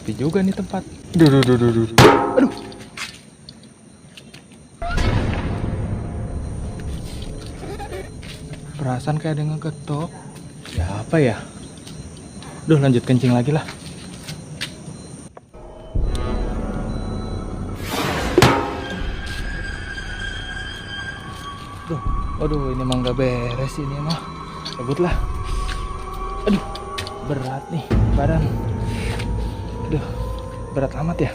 sepi juga nih tempat. Duh. Aduh. Perasaan kayak ada yang ngeketok. Ya apa ya? Duh, lanjut kencing lagi lah. Duh, aduh, ini mah nggak beres ini mah. Cabut lah. Aduh, berat nih badan. Aduh, berat amat ya.